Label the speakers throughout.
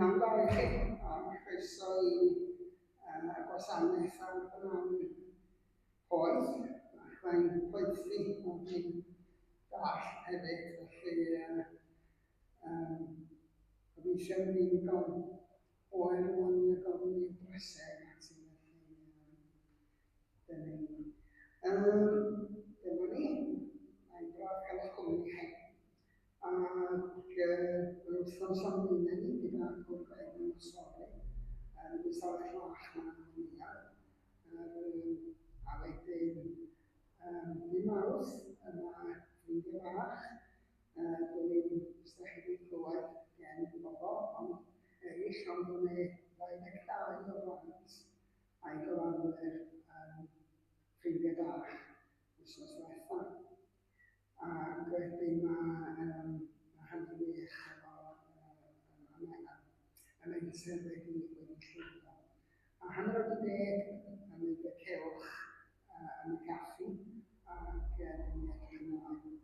Speaker 1: Prynhawn da i chi, a chroeso i uh, gwasanaeth ar brynhawn poeth, ac mae'n poethi ond dwi'n dall hefyd, felly uh, um, gobeithio mynd i'n ddigon oer rwan i gofyn i'r brasau ac ati, felly um, dyna ni. Um, dyma ni, mae'n braf cael eich cwmni chi. Ac yr wythnos o'n blaenau ni gyda Cwrdd Gwaed yn Sori, yn y stafell fach yma yn y neuadd. A wedyn, dim Mawrth, yma ffrindiau bach, dwi'n ddim os da chi wedi clywed gen bobl, ond eraill, ond o'n e 22 o blant a'i gofalwyr yn ffrindiau bach wythnos diwetha. Ac wedyn mae, um, mae hynny'n wych efo uh, y menter wedi, wedi llwyddo. A 10:30 yn mynd y cylch uh, yn y caffi ac dyn ni'n edrych ymlaen i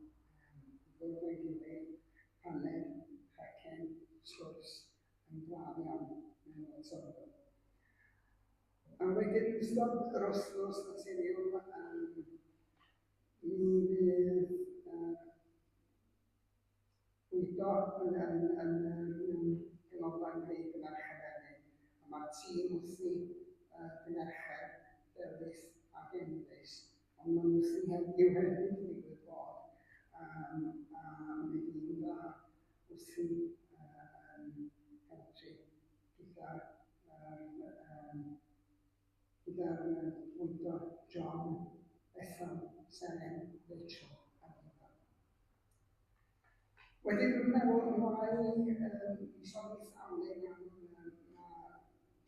Speaker 1: gwrdd â'n gilydd, paned, cacen, sgwrs yn braf iawn mewn lot o A wedyn yn ystod yr wythnos naturiol, um, Mi fydd yy bwydo yn yn yn yr mewn canolfan greu dy Mercher hefyd, a mae'r tîm wrthi yy dy Mercher, Delyth ac Enfys, ond maen nhw wrthi heddiw hefyd, digwydd bod, um, a mae'n dîm dda wrthi yy yn helpu gyda'r um, gyda'r bwydo John, Bethan, Seren, Rachel a Ifan. Wedyn dwi'n meddwl ymlaen i um, i sôn wrth Alun am um, ma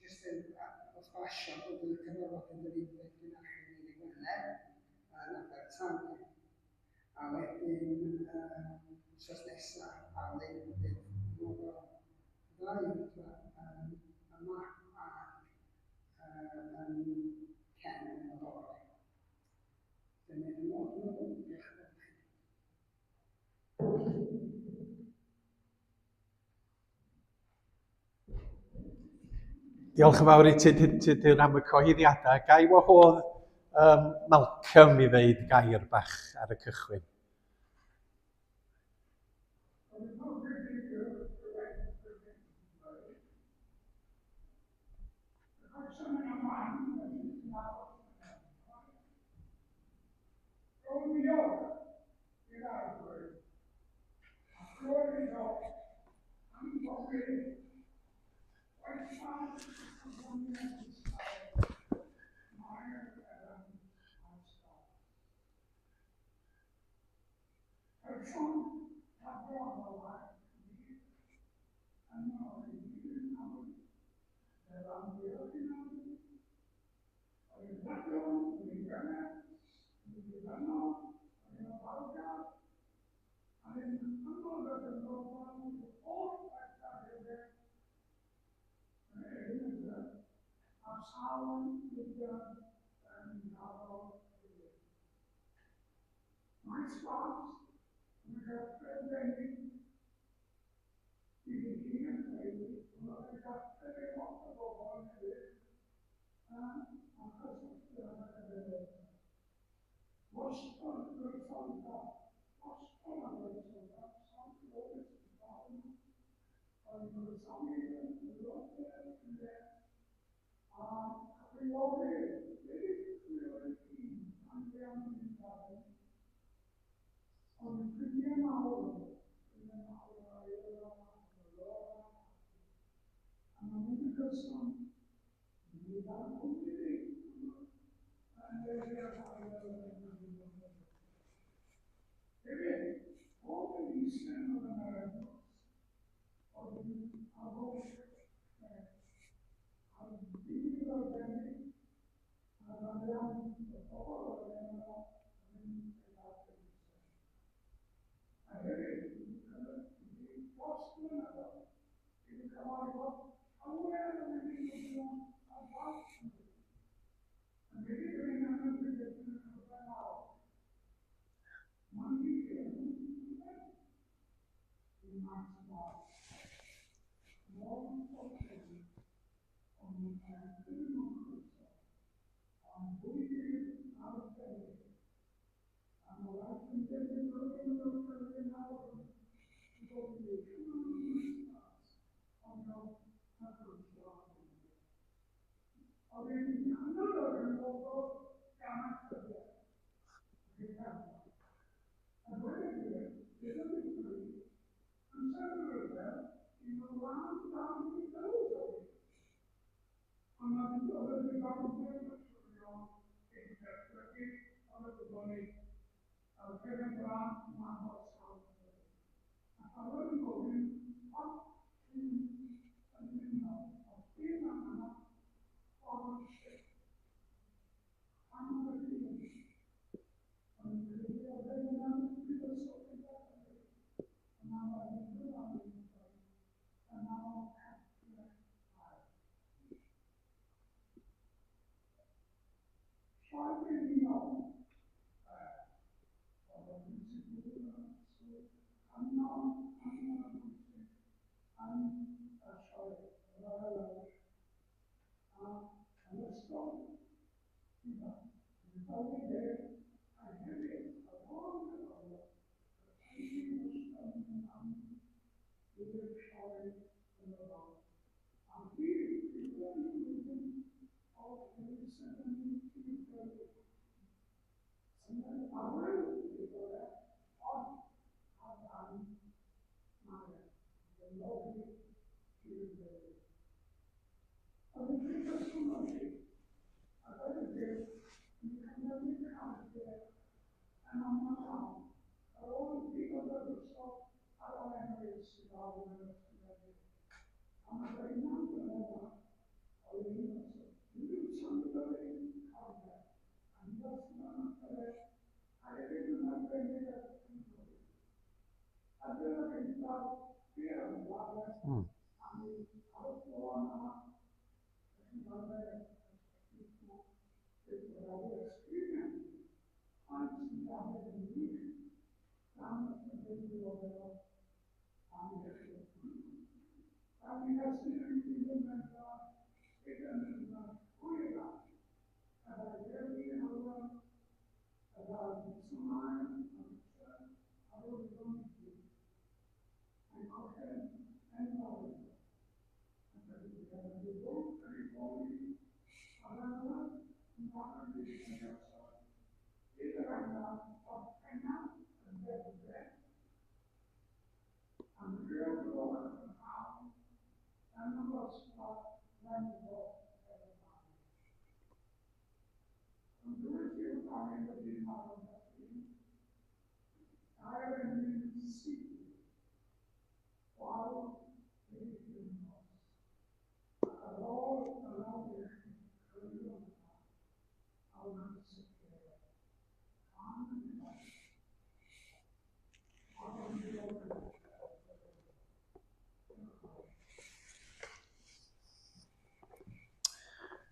Speaker 1: jyst yn wrth basio bod y cyfarfod yn yr unfed dyn allan i Gwener yn Abertawe. A wedyn um, wythnos nesaf Alun fydd yn o'r ddau um, yma ac yn Ken yn y bore. Dyna dwi'n meddwl. Diolch yn fawr chi.
Speaker 2: Diolch yn fawr i ti, Tudur, am y cyhoeddiadau. Ga i wahodd um, Malcolm i ddeud gair bach ar y cychwyn.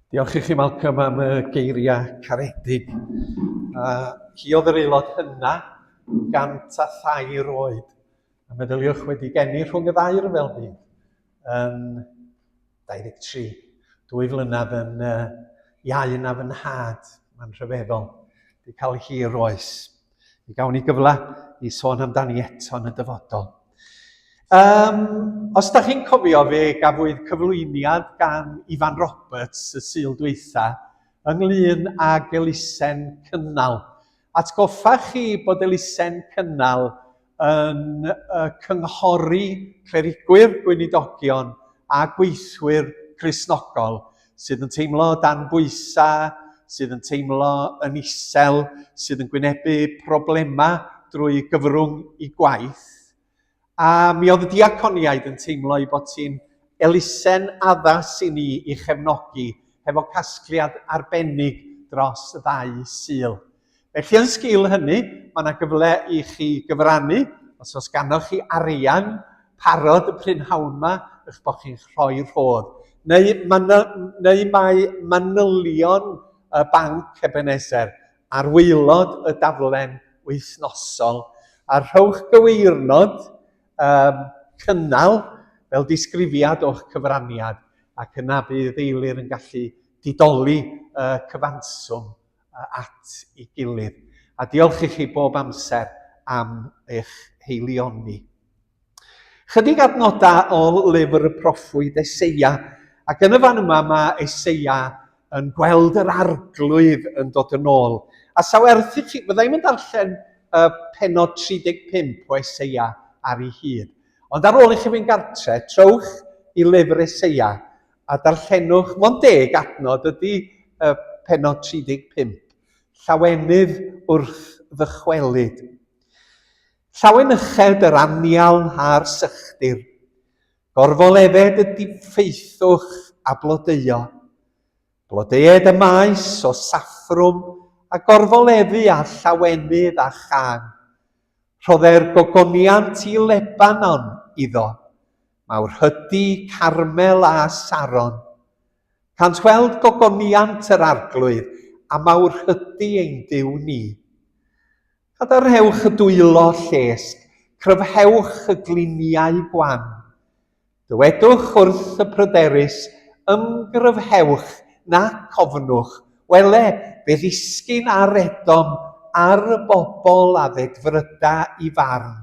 Speaker 2: Diolch i chi, Malcolm, am y geiriau caredig. Hi oedd yr aelod hynna, 103 oed. A meddyliwch wedi geni rhwng y ddau ryfel byd yn 23, dwy flynedd yn uh, iau na fy nhad, mae'n rhyfeddol, wedi cael hir oes. Mi gawn ni gyfle i sôn amdani eto yn y dyfodol. Um, os da chi'n cofio, fe gafwyd cyflwyniad gan Ifan Roberts y Sul dwytha ynglyn ag elusen cynnal. Atgoffa chi bod elusen cynnal yn cynghori clerigwyr, gweinidogion a gweithwyr Cristnogol sydd yn teimlo dan bwysau, sydd yn teimlo yn isel, sydd yn gwynebu problemau drwy gyfrwng i gwaith. A mi oedd y diaconiaid yn teimlo ei bod hi'n elusen addas i ni i chefnogi hefo casgliad arbennig dros ddau Sul. Felly yn sgil hynny, mae yna gyfle i chi gyfrannu, os oes ganoch chi arian parod y prynhawn yma, eich bod chi'n rhoi rhodd. Neu, neu mae manylion y banc Ebenezer ar waelod y daflen wythnosol, a rhowch gyweirnod um, cynnal fel disgrifiad o'ch cyfraniad. ac yna bydd Eilir yn gallu didoli y cyfanswm at ei gilydd. A diolch i chi bob amser am eich heilioni. Chydig adnodau o lyfr y proffwyd Eseia, ac yn y fan yma mae Eseia yn gweld yr arglwydd yn dod yn ôl. A sa werth i chi, fyddai'n mynd darllen y penod 35 o Eseia ar ei hyd. Ond ar ôl i chi fynd gartre, trowch i lyfr Eseia a darllenwch, mond deg adnod ydy y penod 35, Llawenydd wrth ddychwelyd. Llawenyched yr anial a'r sychdir, gorfolefed y diffeithwch a blodeuo. Blodeued y maes o saffrwm a gorfoleddu a llawenydd a chân. Rhodder gogoniant i Lebanon iddo, mawrhydi Carmel a Saron. Cant weld gogoniant yr Arglwydd a mawrhydi ein Duw ni. Cadarnhewch y dwylo llesg, cryfhewch y gliniau gwan. Dywedwch wrth y pryderus, Ymgryfhewch, nac ofnwch, wele, fe ddisgyn ar Edom, ar y bobl a ddedfryda i farn.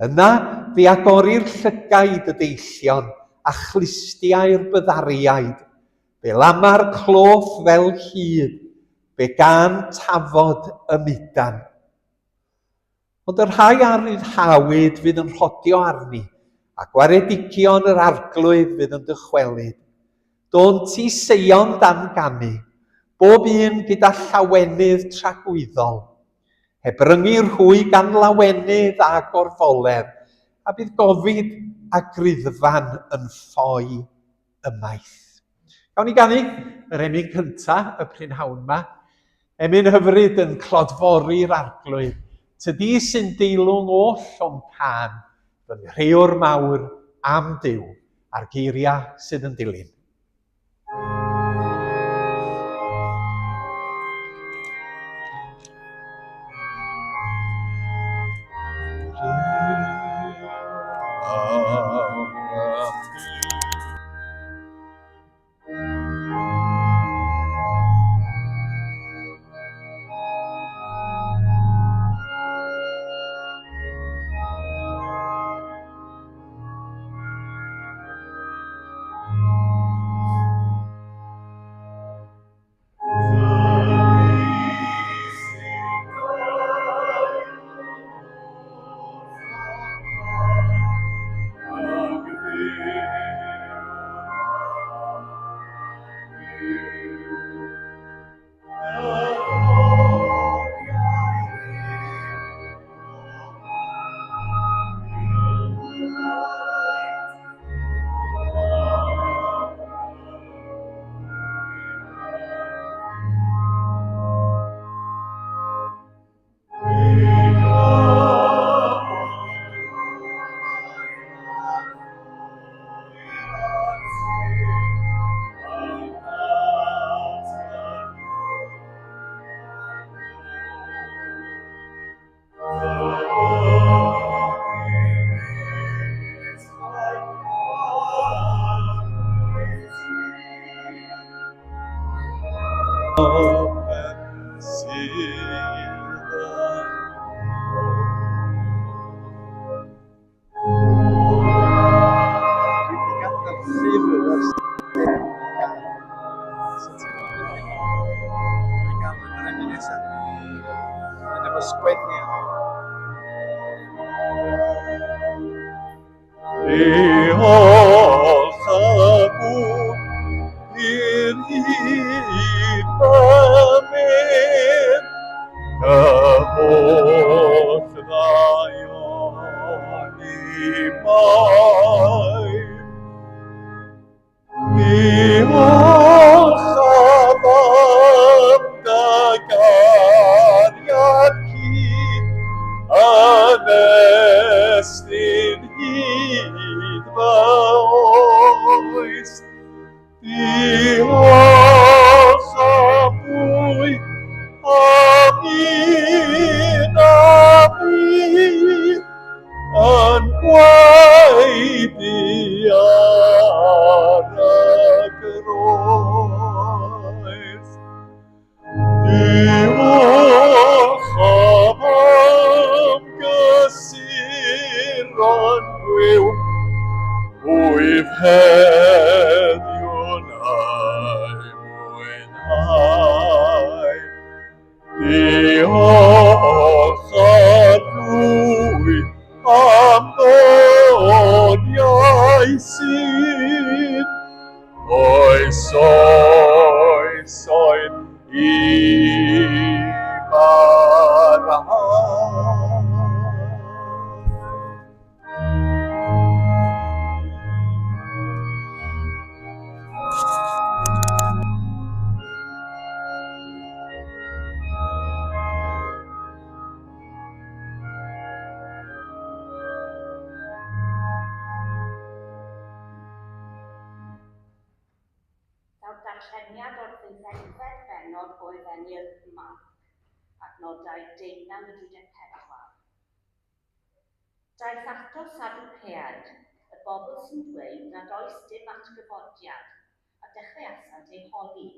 Speaker 2: Yna fe agorir llygaid y deillion a chlustiau'r byddariaid, fe lama'r cloff fel hud, fe gân tafod y mudan. Ond y rhai a ryddhawyd fydd yn rhodio arni, a gwaredigion yr arglwydd fydd yn dychwelyd. Dônt i Seion dan ganu, bob un gyda llawenydd tragwyddol. Hebryngir hwy gan lawenydd a gorfoledd, a bydd gofid a griddfan yn ffoi ymaith. Gawn ni ganu yr emyn cynta y prynhawn yma. Emyn hyfryd yn clodfori'r arglwydd. Tydi sy'n deilwng oll o'm cân, fy nghrëwr mawr am Duw, a'r geiriau sydd yn dilyn.
Speaker 3: Diolch a gwn i'r hyd fy Dy holl ddaioni mair. Diolch am am dy gariad cudd yn estyn hyd fy oes. Diolch am fwy am un a fi yn gwaedu ar y heddiw na'i mwynhau. Diolch arglwydd am ddoniau sydd oes oesoedd i barhau.
Speaker 4: Daw'r darlleniad o'r ddeuddegfed bennod o Efengyl Marc, adnodau deunaw i 34. Daeth ato Sadwceaid, y bobl sy'n dweud nad oes dim atgyfodiad, a dechreuasant ei holi.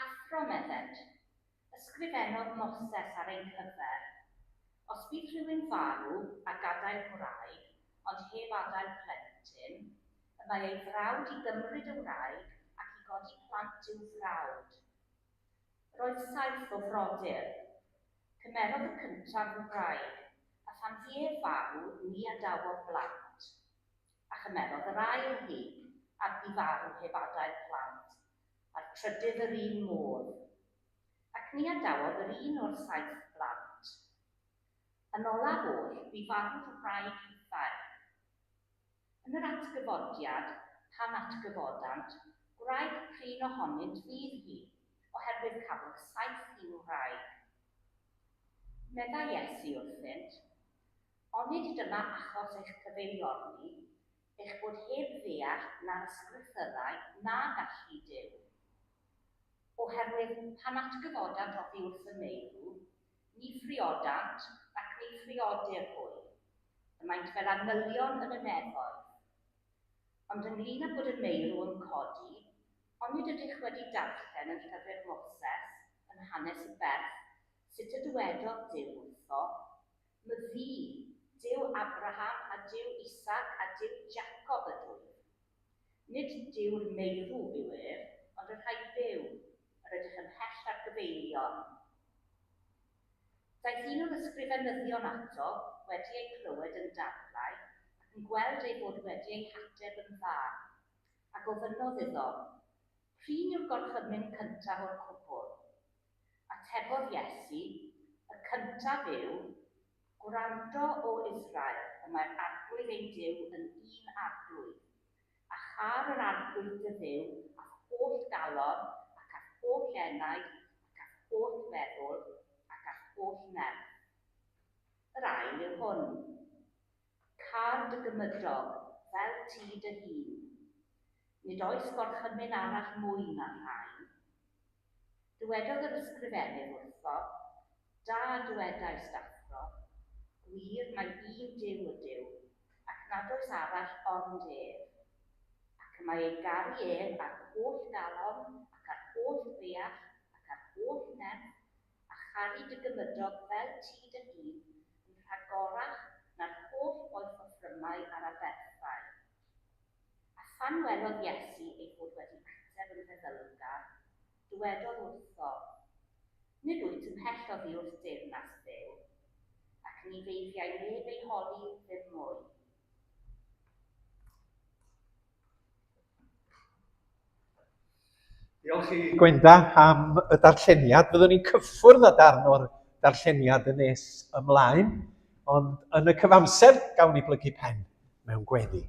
Speaker 4: Athro, meddent, ysgrifennodd Moses ar ein cyfer, Os bydd rhywun farw a gadael gwraig, ond heb adael plentyn, y mae ei frawd i gymryd y wraig ac i godi plant i'w frawd. Roedd saith o frodyr. Cymerodd y cyntaf wraig, a phan fu ef farw, ni adawodd blant. A chymerodd yr ail hi, a bu farw heb adael plant, a'r trydydd yr un modd. Ac ni adawodd yr un o'r saith blant. Yn olaf oll, bu farw'r wraig hithau. Yn yr atgyfodiad, pan atgyfodant, gwraig prin ohonynt fydd hi, oherwydd cafodd 71 wraig. Meddai Iesu wrthynt, Onid dyma achos eich cyfeiliorni, eich bod heb ddeall na'r ysgrythyrau na gallu Duw? Oherwydd pan atgyfodant oddi wrth y meirw, ni phriodant ac ni phriodir hwy. Y maent fel angylion yn y nefoedd. Ond ynglŷn â bod y meirw yn codi, onid ydych wedi darllen yn llyfr Moses, yn hanes y berth, sut y dywedodd Duw wrtho, Myfi, Duw Abraham a Duw Isaac a Duw Jacob ydwyf. Nid Duw'r meirw yw ef, ond y rhai byw, yr ydych ymhell ar gyfeiliorn. Daeth un o'r ysgrifenyddion ato, wedi eu clywed yn dadlau, ac yn gweld ei fod wedi eu hateb yn dda, a gofynnodd iddo, P'run yw'r gorchymyn cyntaf o'r cwbl? Atebodd Iesu, Y cyntaf yw, Gwrando, O Israel, y mae'r Arglwydd ein Duw yn un Arglwydd. A châr yr Arglwydd dy Dduw â'th holl galon, ac â'th holl enaid, ac â'th holl feddwl, ac â'th holl nerth. Yr ail yw hwn, Câr dy gymydog, fel ti dy hun. Nid oes gorchymyn arall mwy na'r rhain. Dywedodd yr ysgrifennydd wrtho, Da dywedais, Athro, gwir mai un Duw ydyw, ac nad oes arall ond ef. Ac y mae ei garu ef â'r holl galon, ac â'r holl ddeall, ac â'r holl nerth, a charu dy gymydog fel ti dy hun, yn rhagorach na'r holl boethoffrymau a'r aberthau. A phan welodd Iesu ei fod wedi ateb yn feddylgar, dywedodd wrtho, Nid wyt ymhell oddi wrth deyrnas Dduw. Ac ni feiddiai neb ei holi ddim mwy.
Speaker 2: Diolch i Gwenda am y darlleniad. Fyddwn ni'n cyffwrdd â darn o'r darlleniad yn nes ymlaen, ond yn y cyfamser gawn ni blygu pen mewn gweddi.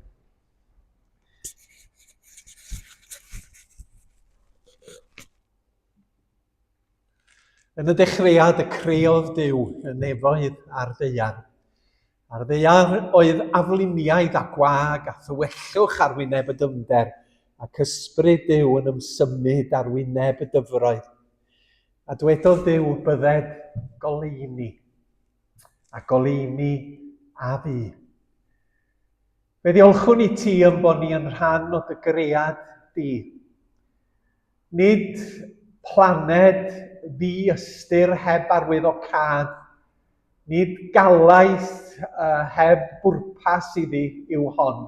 Speaker 2: Yn y dechreuad y creodd Duw y nefoedd a'r ddaear. A'r ddaear oedd afluniaidd a gwag a thywyllwch ar wyneb y dyfnder, ac ysbryd Duw yn ymsymud ar wyneb y dyfroedd. A dwedodd Duw, bydded goleuni, a goleuni a fu. Fe ddiolchwn i ti am bod ni yn rhan o dy gread di. Nid planed ddi-ystyr heb arwyddocâd, nid galaeth heb bwrpas iddi yw hon.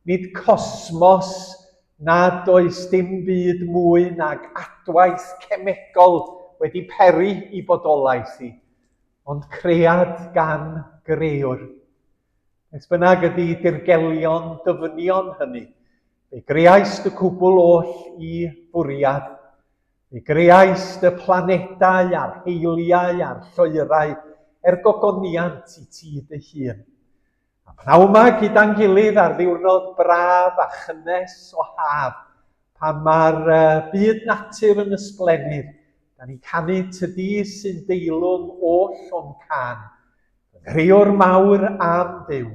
Speaker 2: Nid cosmos nad oes dim byd mwy nag adwaith cemegol wedi peri i bodolaeth hi, ond cread gan Grëwr. Beth bynnag ydy dirgelion dyfnion hynny, fe greaist y cwbl oll i fwriad. Fe greaist y planedau a'r heiliau a'r lloerau er gogoniant i ti dy hun. A pnawn 'ma gyda'n gilydd ar ddiwrnod braf a chynnes o haf, pan mae'r byd natur yn ysblennydd, da ni'n canu Tydi sy'n deilwng oll o'm cân, fy Nghreor mawr a'm Duw.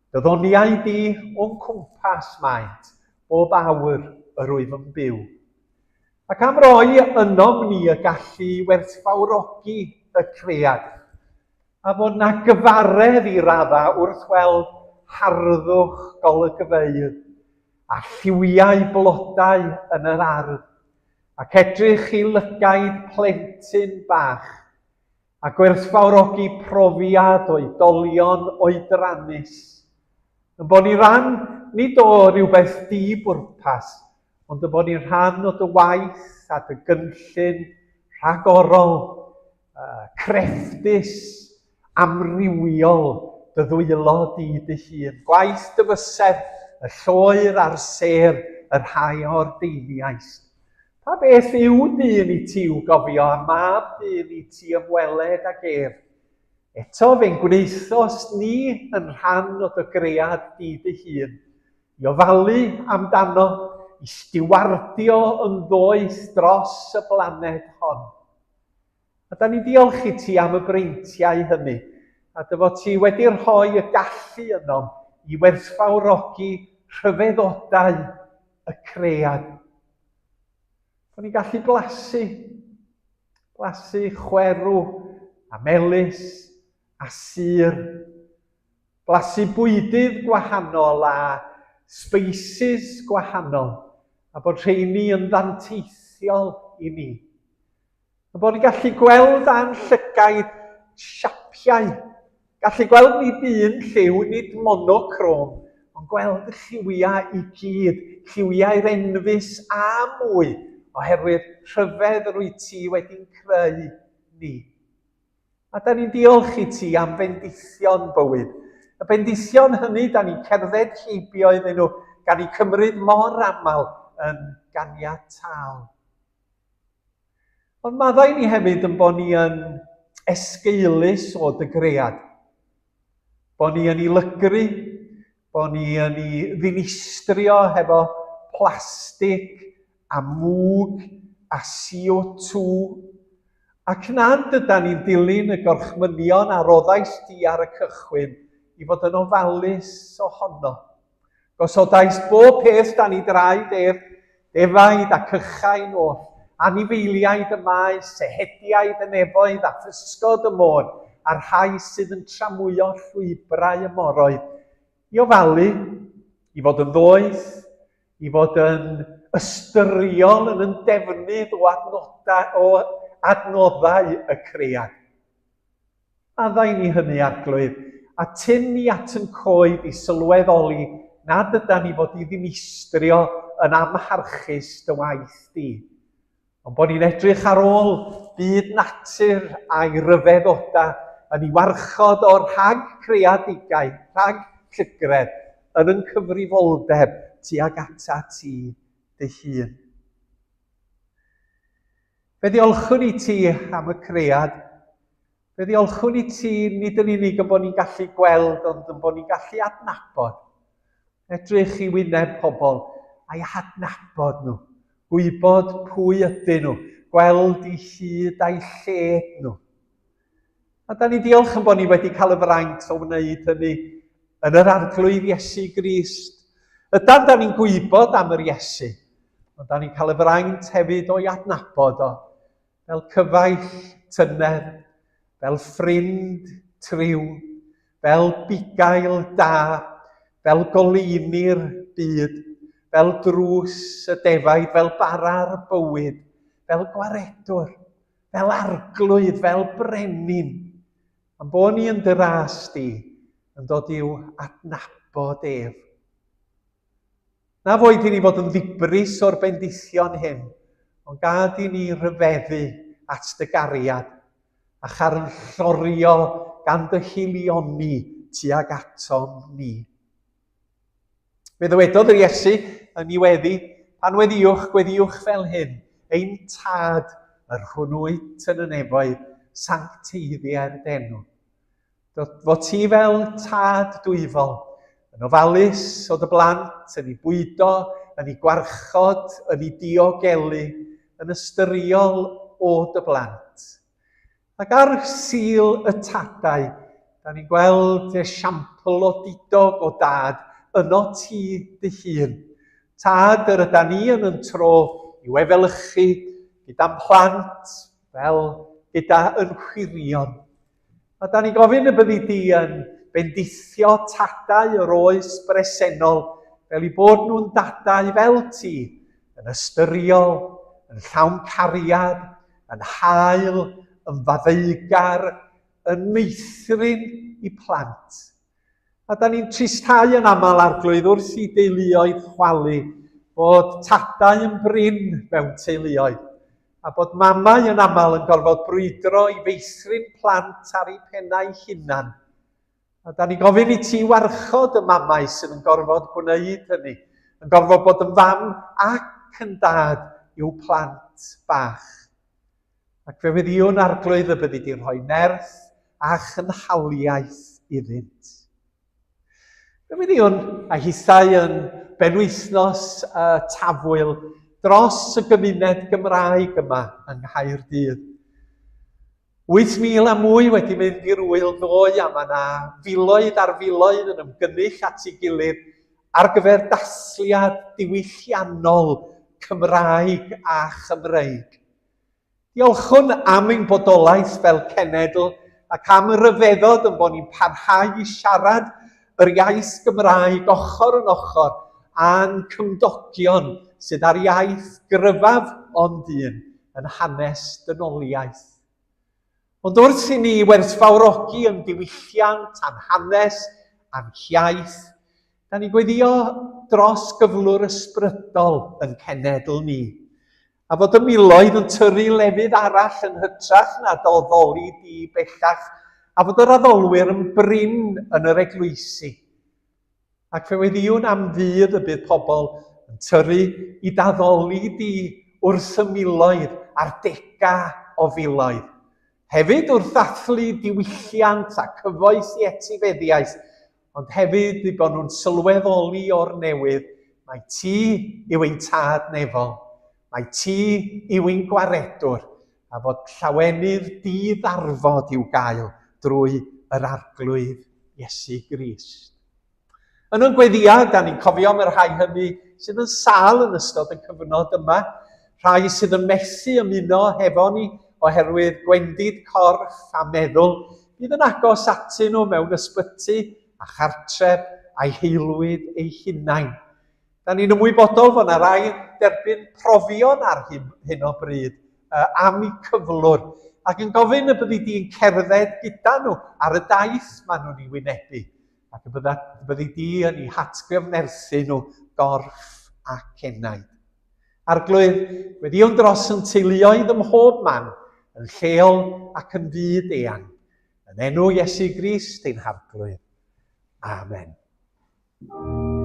Speaker 2: Dy ddoniau di o'm cwmpas maent, bob awr yr wyf yn byw. Ac am roi ynom ni y gallu i werthfawrogi y cread, a fod 'na gyfaredd i raddau wrth weld harddwch golygfeydd a lliwiau blodau yn yr ardd, ac edrych i lygaid plentyn bach, a gwerthfawrogi profiad oedolion oedrannus, yn bod ni ran nid o rywbeth di-bwrpas, ond dy bod ni'n rhan o dy waith a dy gynllun rhagorol, crefftus, amrywiol, dy ddwylo di dy hun. Gwaith dy fysedd, y lloer a'r sêr, y rhai a ordeiniaist. Pa beth yw dyn i ti i'w gofio, a mab dyn i ti ymweled ag ef? Eto fe'n gwnaethost ni yn rhan o dy gread di dy hun, i ofalu amdano, i stiwardio yn ddoeth dros y blaned hon. A da ni'n diolch i ti am y breintiau hynny, a dy fod ti wedi rhoi y gallu ynom i werthfawrogi rhyfeddodau y cread. Bod ni'n gallu blasu, blasu chwerw a melys a sur, Blasu bwydydd gwahanol a sbeisys gwahanol, a bod rheini yn ddanteithiol i ni. A bod ni'n gallu gweld â'n llygaid siapiau, gallu gweld nid un lliw, nid monocrom, ond gweld y lliwiau i gyd, lliwiau'r enfys a mwy, oherwydd rhyfedd rwyt ti wedi'n creu ni. A da ni'n diolch i ti am fendithion bywyd. Y bendithion hynny da ni'n cerdded heibio iddyn nhw gan eu cymryd mor aml yn ganiataol. Ond maddau ni hefyd yn bod ni yn esgeulus o dy gread. Bod ni yn ei lygru, bod ni yn ei ddinistrio hefo plastig a mwg a CO2, ac nad ydan ni'n dilyn y gorchmynion a roddais di ar y cychwyn i fod yn ofalus ohono. Gosodais bob peth dan ei draed ef, defaid ac ychain oll, anifeiliaid y maes, ehediaid y nefoedd a physgod y môr, a'r rhai sydd yn tramwyo llwybrau y moroedd, i ofalu, i fod yn ddoeth, i fod yn ystyriol yn yn defnydd o, adnodau, o adnoddau y cread. Maddau ni hynny, Arglwydd, a tyn ni at yn coed i sylweddoli nad ydan ni fod i ddinistrio yn amharchus dy waith di. Ond bod ni'n edrych ar ôl byd natur a'i ryfeddodau yn ei warchod o'r rhag creadigaeth, rhag llygredd, yn yn cyfrifoldeb tuag ata ti dy hun. Fe ddiolchwn i ti am y cread. Fe ddiolchwn i ti nid yn unig yn bod ni'n gallu gweld, ond yn bod ni'n gallu adnabod. Edrych i wyneb pobl a'i hadnabod nhw, gwybod pwy ydyn nhw, gweld i hyd a'i lled nhw. A da ni'n diolch yn bod ni wedi cael y fraint o wneud hynny yn yr Arglwydd Iesu Grist. Ydan, da ni'n gwybod am yr Iesu, ond da ni'n cael y fraint hefyd o'i adnabod o fel cyfaill tyner, fel ffrind triw, fel bugail da, fel goleuni'r byd, fel drws y defaid, fel bara'r bywyd, fel gwaredwr, fel arglwydd, fel brenin. Am bod ni yn dy ras di, yn dod i'w adnabod ef. Na foed i ni fod yn ddibris o'r bendithion hyn, ond gad i ni ryfeddu at dy gariad a charnllorio gan dy hilioni tuag atom ni. Fe ddywedodd yr Iesu yn ei weddi, pan weddiwch, gweddiwch fel hyn, ein tad, yr hwn wyt yn y nefoedd, sancteiddier d'enw. Fod ti fel tad dwyfol, yn ofalus o dy blant, yn ei bwydo, yn ei gwarchod, yn ei diogelu, yn ystyriol o dy blant. Ac ar Sul y Tadau, da ni'n gweld esiampl odidog o dad yno ti dy hun. Tad yr yda ni yn yn tro i'w efelychu gyda'n plant fel gyda yn hwyrion. A da ni'n gofyn y byddi di yn bendithio tadau yr oes bresennol fel i bod nhw'n dadau fel ti, yn ystyriol, yn llawn cariad, yn hael, yn faddeugar, yn meithrin i plant. A da ni'n tristhau yn aml arglwydd wrth i deuluoedd chwalu bod tadau yn brin mewn teuluoedd a bod mamau yn aml yn gorfod brwydro i feithrin plant ar eu pennau hunan. A da ni'n gofyn i ti warchod y mamau sydd yn gorfod gwneud hynny, yn gorfod bod yn fam ac yn dad i'w plant bach. Ac fe weddïwn arglwydd y byddi di'n rhoi nerth a chynhaliaeth iddynt. Fe weddïwn a hithau yn benwythnos y tafwyl dros y gymuned Gymraeg yma yng Nghaerdydd. 8,000 a mwy wedi mynd i'r ŵyl ddoe a mae yna filoedd ar filoedd yn ymgynnull at ei gilydd ar gyfer dathliad diwylliannol Cymraeg a Chymreig. Diolchwn am ein bodolaeth fel cenedl ac am y ryfeddod yn bod ni'n parhau i siarad yr iaith Gymraeg ochr yn ochr â'n cymdogion sydd â'r iaith gryfaf ond un yn hanes dynoliaeth. Ond wrth i ni werthfawrogi yn diwylliant a'n hanes a'n hiaith, da ni'n gweddio dros gyflwr ysbrydol yn cenedl ni, a fod y miloedd yn tyrru lefydd arall yn hytrach na doddoli di bellach, a fod yr addolwyr yn brin yn yr eglwysi. Ac fe weddïwn am ddydd y bydd pobl yn tyrru i d'addoli di wrth y miloedd a'r degau o filoedd. Hefyd wrth ddathlu diwylliant a cyfoeth i etifeddiaeth, ond hefyd eu bod nhw'n sylweddoli o'r newydd mai ti yw ein tad nefol, mai ti yw ein gwaredwr, a fod llawenydd di-ddarfod i'w gael drwy yr Arglwydd Iesu Grist. Yn ein gweddïau, da ni'n cofio am y rhai hynny sydd yn sâl yn ystod y cyfnod yma, rhai sydd yn methu ymuno hefo ni oherwydd gwendid corff a meddwl, bydd yn agos atyn nhw mewn ysbyty a chartref a'i heulwyd eu hunain. Da ni'n ymwybodol fod yna rai yn derbyn profion ar hyn, hyn o bryd uh, am eu cyflwr ac yn gofyn y byddi di'n cerdded gyda nhw ar y daith maen nhw'n ei wynebu ac y bydda, byddi di yn eu hatgyfnerthu nhw gorff ac enaid. Arglwydd, weddïwn dros yn teuluoedd ym mhob man, yn lleol ac yn fyd eang. Yn enw Iesu Grist ein Harglwydd. Amen.
Speaker 3: Amen.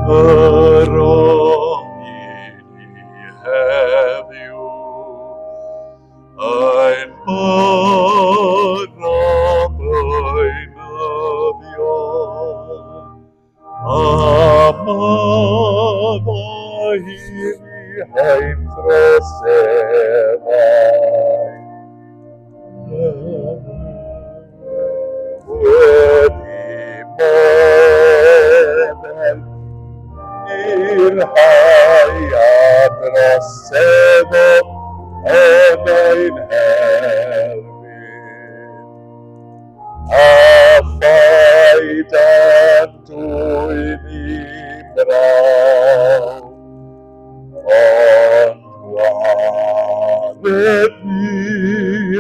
Speaker 3: Yr i ni heddiw Ein bara beunyddiol. A maddau i ni ein troseddau. Wedi maddau i'r rhai a droseddodd yn ein herbyn. A phaid â'n dwyn i brawf, ond gwared ni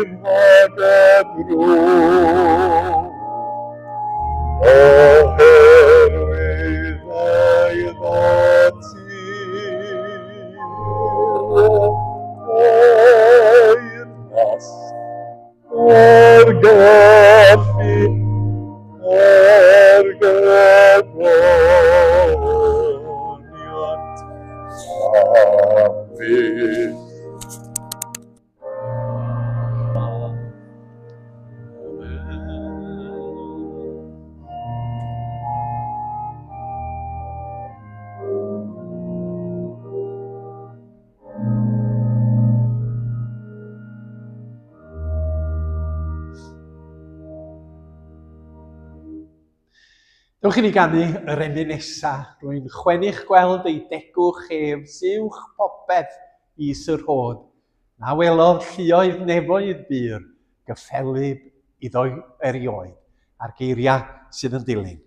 Speaker 3: rhag y drwg, oherwydd eiddo ti yw deyrnas A'r gallu, a'r gogoniant am fyth.
Speaker 2: Dewch i ni ganu yr emyn nesa. Rwy'n chwennych gweld ei degwch ef sy'wch popeth is y rhod. Na welodd lluoedd nefoedd bur gyffelyb iddo erioed. A'r geiriau sydd yn dilyn.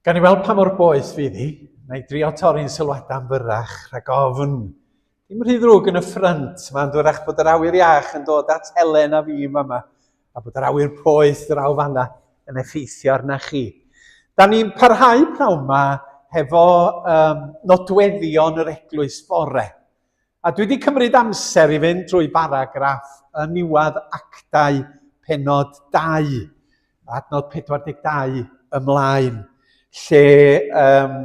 Speaker 2: Gan i weld pa mor boeth fydd hi, na i drio torri'n sylwadau'n fyrrach rhag ofn. Dim rhy ddrwg yn y ffrynt, mae'n dwrach bod yr awyr iach yn dod at Helen a fi yma, a bod yr awyr poeth draw fanna yn effeithio arna chi. Da ni'n parhau pnawn yma hefo um, nodweddion yr eglwys fore. A dwi wedi cymryd amser i fynd drwy baragraff yn niwedd actau penod 2, adnod 42 ymlaen, lle um,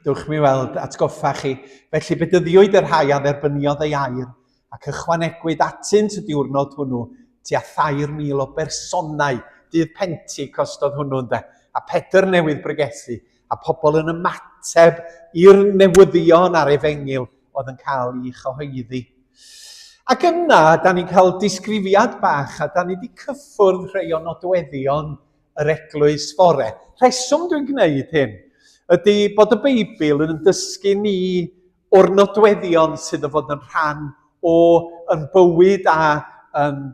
Speaker 2: dewch mi weld atgoffa chi. Felly bedyddiwyd y rhai a dderbyniodd ei air, ac ychwanegwyd atynt y diwrnod hwnnw tua 3,000 o bersonau. Dydd Pentecost oedd hwnnw ynde, a Pedr newydd bregethu, a pobl yn ymateb i'r newyddion a'r efengyl oedd yn cael ei chyhoeddi. Ac yna, da ni'n cael disgrifiad bach, a da ni wedi cyffwrdd rhai o nodweddion yr eglwys fore. Rheswm dwi'n gwneud hyn ydy bod y Beibl yn dysgu ni o'r nodweddion sydd yn fod yn rhan o yn bywyd a yn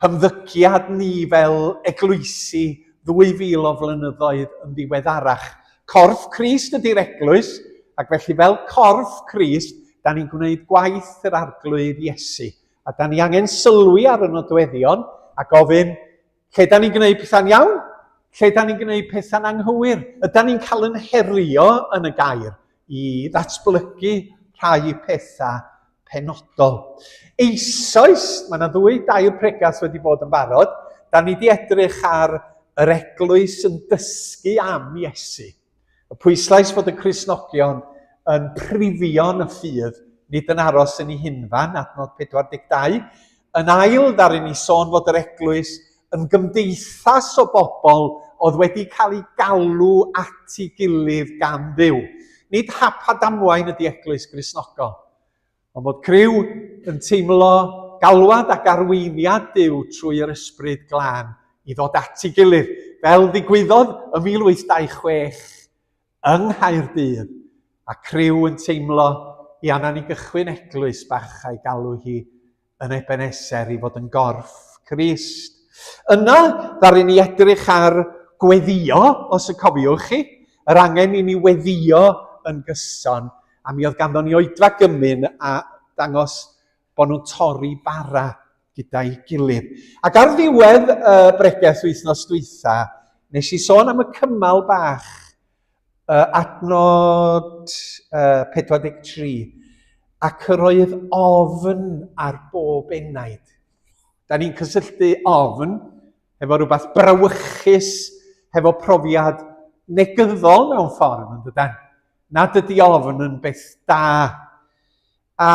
Speaker 2: hymddygiad ni fel eglwysi ddwy fil o flynyddoedd yn ddiweddarach. Corff Crist ydy'r eglwys, ac felly fel corff Crist, da ni'n gwneud gwaith yr Arglwydd Iesu. A da ni angen sylwi ar y nodweddion a gofyn, lle da ni'n gwneud pethau'n iawn? Lle da ni'n gwneud pethau'n anghywir? Yda ni'n cael yn herio yn y gair i ddatblygu rhai pethau penodol. Eisoes, mae yna ddwy dair pregas wedi bod yn barod, da ni wedi edrych ar yr eglwys yn dysgu am Iesu. Y pwyslais fod y Cristnogion yn prifion y ffydd, nid yn aros yn ei hunfan, adnod 42. Yn ail, ddaru ni sôn fod yr eglwys yn gymdeithas o bobl oedd wedi cael eu galw at ei gilydd gan Dduw. Nid hap a damwain ydy eglwys Gristnogol, ond bod criw yn teimlo galwad ac arweiniad Duw trwy yr Ysbryd Glân i ddod at ei gilydd, fel ddigwyddodd ym 1826 yng Nghaerdydd, a criw yn teimlo, ia, na ni gychwyn eglwys bach a'i galw hi yn Ebeneser i fod yn gorff Crist. Yna, ddaru ni edrych ar gweddio, os y cofiwch chi, yr angen i ni weddio yn gyson, a mi oedd ganddo ni oedfa gymun a dangos bod nhw'n torri bara gyda'i gilydd. Ac ar ddiwedd y bregeth wythnos dwytha, nes i sôn am y cymal bach adnod 43, ac yr oedd ofn ar bob enaid. Da ni'n cysylltu ofn hefo rhywbeth brawychus, hefo profiad negyddol mewn ffordd, yn dydan? Nad ydy ofn yn beth da. A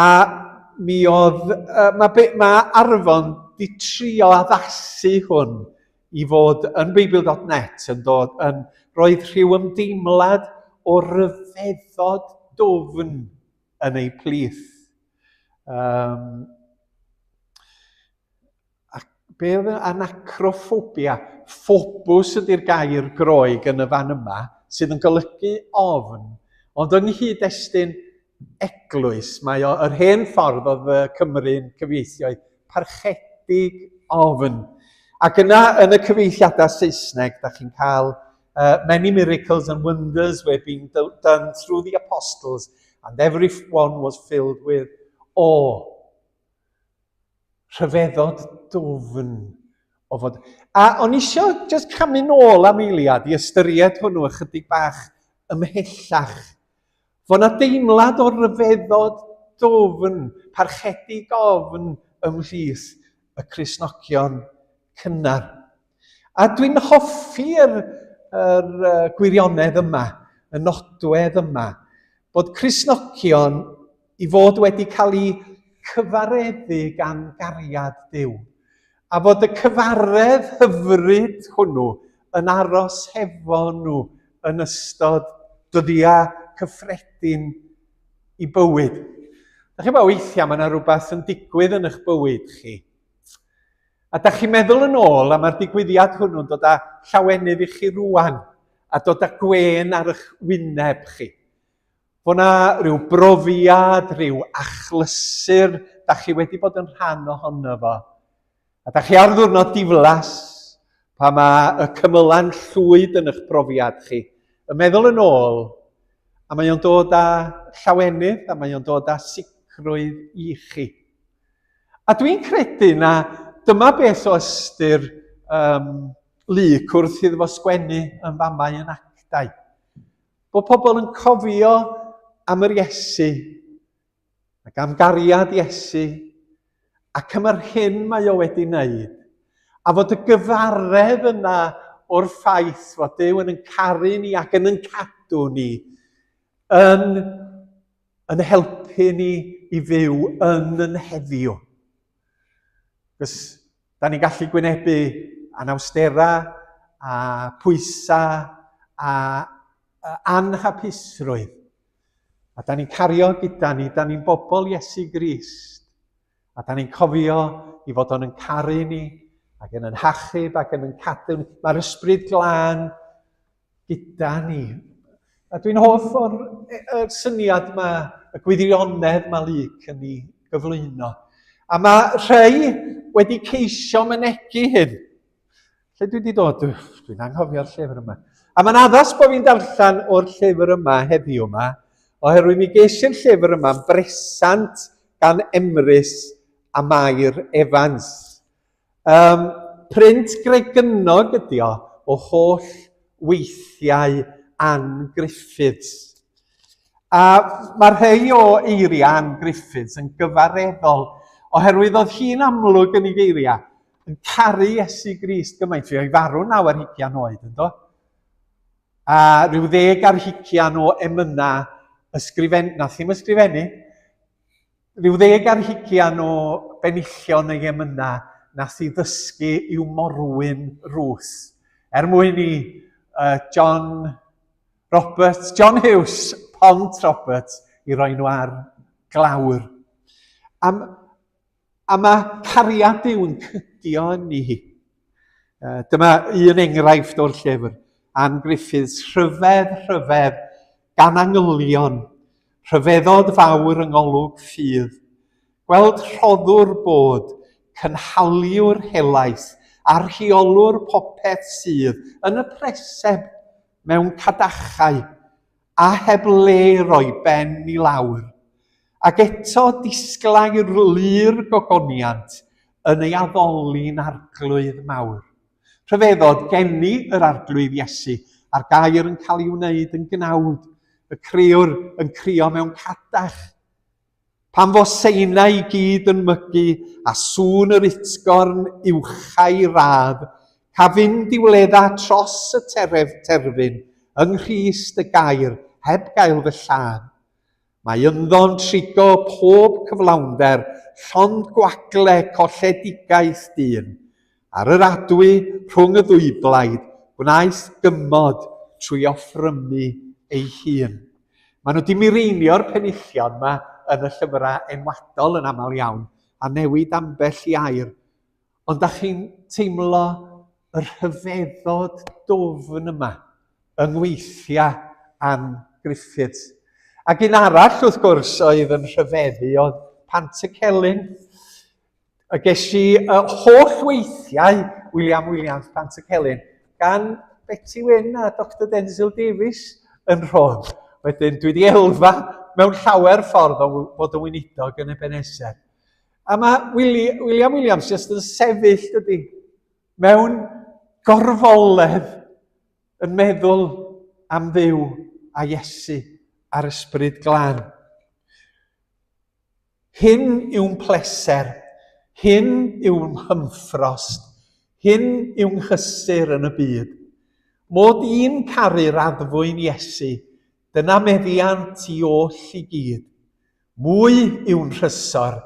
Speaker 2: mi oedd, uh, mae, be, mae Arfon di trio addasu hwn i fod yn Beibl.net yn dod yn roedd rhyw ymdeimlad o ryfeddod dwfn yn ei plith. Um, A be oedd anacroffobia? Ffobws ydy'r gair Groeg yn y fan yma, sydd yn golygu ofn. Ond yng nghyd-destun eglwys, mae o yr hen ffordd oedd y Cymru'n cyfieithio oedd parchedig ofn. Ac yna yn y cyfieithiadau Saesneg, da chi'n cael many miracles and wonders were being done through the apostles, and everyone was filled with awe. Rhyfeddod dwfn o fod... A o'n isio just camu nôl am eiliad i ystyried hwnnw ychydig bach ymhellach. Fo na deimlad o ryfeddod dwfn, parchedig ofn ymhlith y Cristnogion cynnar. A dwi'n hoffi'r yr, gwirionedd yma, y nodwedd yma, bod Cristnogion i fod wedi cael eu cyfareddu gan gariad Duw, a fod y cyfaredd hyfryd hwnnw yn aros hefo nhw yn ystod dyddiau cyffredin i bywyd. Da chi'n bod, weithiau mae yna rhywbeth yn digwydd yn eich bywyd chi. A da chi'n meddwl yn ôl, a mae'r digwyddiad hwnnw'n dod â llawenydd i chi rwan, a dod â gwên ar eich wyneb chi. Fo na rhyw brofiad, rhyw achlysur da chi wedi bod yn rhan ohono fo. A da chi ar ddwrnod diflas, pa mae y cymylan llwyd yn eich profiad chi, yn meddwl yn ôl, a mae o'n dod â llawenydd, a mae o'n dod â sicrwydd. sicrwydd i chi. A dwi'n credu na dyma beth o ystyr um, Luc wrth iddo fo sgwennu yn famau yn actau. Bod pobl yn cofio am yr Iesu ac am gariad Iesu ac am yr hyn mae o wedi wneud. A fod y gyfaredd yna o'r ffaith fod Duw yn yn caru ni ac yn yn cadw ni yn, yn helpu ni i fyw yn yn heddiw. Cos da ni'n gallu gwynebu anawsterau a pwysau a anhapusrwydd. A da ni'n cario gyda ni, da ni'n bobl Iesu Grist. A da ni'n cofio i fod o'n yn caru ni, ac yn yn hachub, ac yn yn cadw ni. Mae'r ysbryd glân gyda ni. A dwi'n hoff o'r y syniad yma, y gwirionedd mae Luc yn ei gyflwyno. A mae rhai wedi ceisio mynegi hyn. Lle dwi wedi dod? Dwi'n anghofio'r llyfr yma. A mae'n addas bod fi'n darllen o'r llyfr yma heddiw yma, oherwydd mi ges i'r llyfr yma'n bresant gan Emrys a Mair Evans. Um, print Gregynog ydi o, o holl weithiau Ann Griffiths. A mae rhai o eiriau Ann Griffiths yn gyfareddol, oherwydd oedd hi'n amlwg yn ei geiriau, yn caru Iesu Grist gymaint. Fe o'i farw naw ar hugian oed, ynddo? A rhyw ddeg ar hugian o emynau ysgrifen... Nath hi'm ysgrifennu, Rhyw ddeg ar hugian o benillion ei emynau nath i ddysgu i'w morwyn Ruth, er mwyn i uh, John Roberts, John Hughes, Pont Roberts, i roi nhw ar glawr. Am, a mae cariad Duw yn cydio yn ni hi. Dyma un enghraifft o'r llyfr. Ann Griffiths, rhyfedd, rhyfedd, gan angylion, rhyfeddod fawr yng ngolwg ffydd. Gweld rhoddwr bod, cynhaliwr helaeth, a rheolwr popeth sydd yn y preseb mewn cadachau, a heb le roi ben i lawr. Ac eto disglair lu'r gogoniant yn ei addoli'n arglwydd mawr. Rhyfeddod geni yr arglwydd Iesu, a'r gair yn cael ei wneud yn gnawd, y crëwr yn crio mewn cadach, Pan fo seinau i gyd yn mygu a sŵn yr utgorn uwchau radd, ca fynd i wledda tros y teref terfyn yng Nghrist y gair heb gael fy lladd. Mae ynddo'n trigo pob cyflawnder, llond gwagle colledigaeth dyn. Ar yr adwy rhwng y ddwyblaid, gwnaeth gymod trwy offrymu ei hun. Maen nhw wedi mireinio'r penillion yma yn y llyfrau enwadol yn aml iawn, a newid ambell i air. Ond da chi'n teimlo y rhyfeddod dwfn yma yng ngweithiau Ann Griffiths. Ac un arall, wrth gwrs, oedd yn rhyfeddu oedd Pantycelyn. A ges i uh, holl weithiau William Williams Pantycelyn gan Betty Wyn a Dr Denzil Davies yn rhodd. Wedyn, dwi wedi elfa mewn llawer ffordd o fod yn weinidog yn Ebenezer. A mae Willi, William Williams jyst yn sefyll, dydy, mewn gorfoledd yn meddwl am Dduw a Iesu a'r Ysbryd Glân. Hyn yw'n pleser, hyn yw'n hymffrost, hyn yw'n nghysur yn y byd. Mod i'n caru'r addfwyn Iesu, dyna meddiant i oll i gyd. Mwy yw'n nhrysor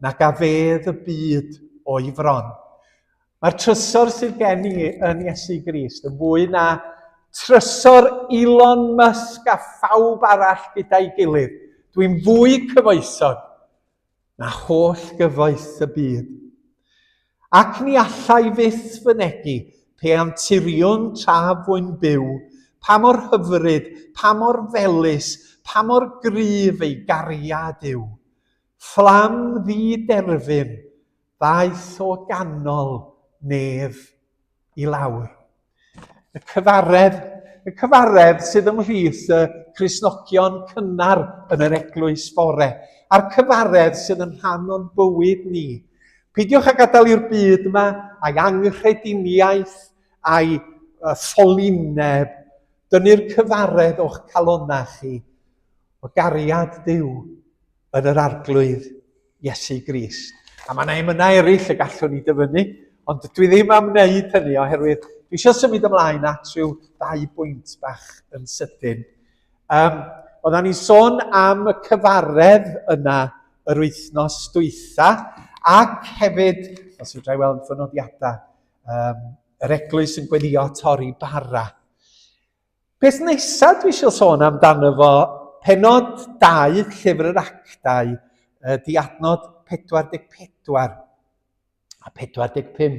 Speaker 2: nag a fedd y byd o'i fron. Mae'r trysor sydd gen i yn Iesu Grist yn fwy na trysor Elon Musk a phawb arall gyda'i gilydd. Dwi'n fwy cyfoethog na holl gyfoeth y byd. Ac ni allai fyth fynegi pe anturiwn tra fwy'n byw, pa mor hyfryd, pa mor felys, pa mor gryf ei gariad yw. Fflam ddi-derfyn ddaeth o ganol nef i lawr. Y cyfaredd, y cyfaredd sydd ymhlith y Cristnogion cynnar yn yr eglwys fore. a'r cyfaredd sydd yn rhan o'n bywyd ni. Peidiwch â gadael i'r byd yma a'i anghrediniaeth a'i ffolineb dynnu'r cyfaredd o'ch calonnau chi o gariad Duw yn yr Arglwydd Iesu Grist. A mae yna emynau eraill y gallwn ni dyfynnu, ond dwi ddim am wneud hynny oherwydd dwi eisiau symud ymlaen at rhyw ddau bwynt bach yn sydyn. Um, oedden ni'n sôn am y cyfaredd yna yr wythnos dwytha, ac hefyd, os fedra i weld fy nodiadau, um, yr eglwys yn gweddio torri bara. Peth nesaf dwi eisiau sôn amdano fo, penod 2, Llyfr yr Actau, di adnod 44 a 45.